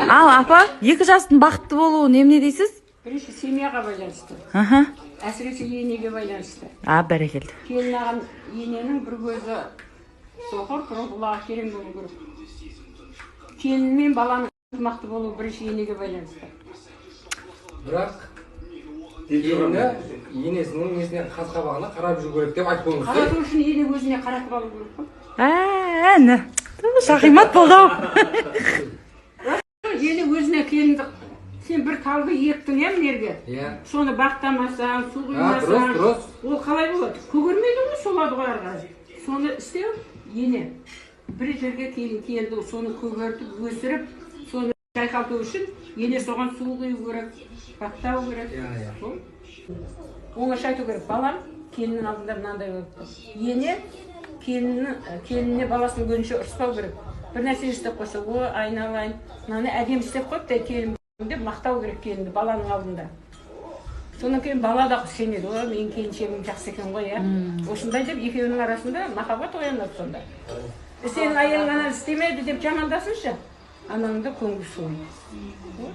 Ал апа, екі жастың бақытты болуы немене дейсіз? Бірінші семьяға байланысты. Әсіресе енеге байланысты. А, бәрекелді. Келін алған ененің бір көзі соқыр, бір құлағы керең болу керек. Келін мен баланың ынтымақты болуы бірінші енеге байланысты. Бірақ келіні енесінің несіне, қас қабағына қарап жүру керек деп айтып қойыңыз. Қарату үшін ене өзіне қаратып алу керек қой. Әні шахимат болды ау. Ене өзіне келінді, сен бір талды ектің, иә, мына жерге. Иә. Соны бақтамасаң, су А, құймасаң, дұрыс, дұрыс. ол қалай болады? Көгермейді ғой, солады ғой ары қарай. Соны істеу ене. Бір жерге келін келді, соны көгертіп, өсіріп, соны жайқалту үшін ене соған су құю керек, баптау керек. Иә, иә. Сол. Оңаша айту керек, балам келіннің алдында мынандай болыпты. Ене келініне баласының көзінше ұрыспау керек. Бір нәрсе істеп қойса, о, айналайын, мынаны әдемі істеп қойыпты келін деп мақтау керек келінді баланың алдында. Содан кейін бала да сенеді, о, менің келіншегім жақсы екен ғой, иә. Осындай деп екеуінің арасында махаббат оянады сонда. Сенің әйелің ананы істемеді деп жамандасыншы, анаңды көңіл суиды.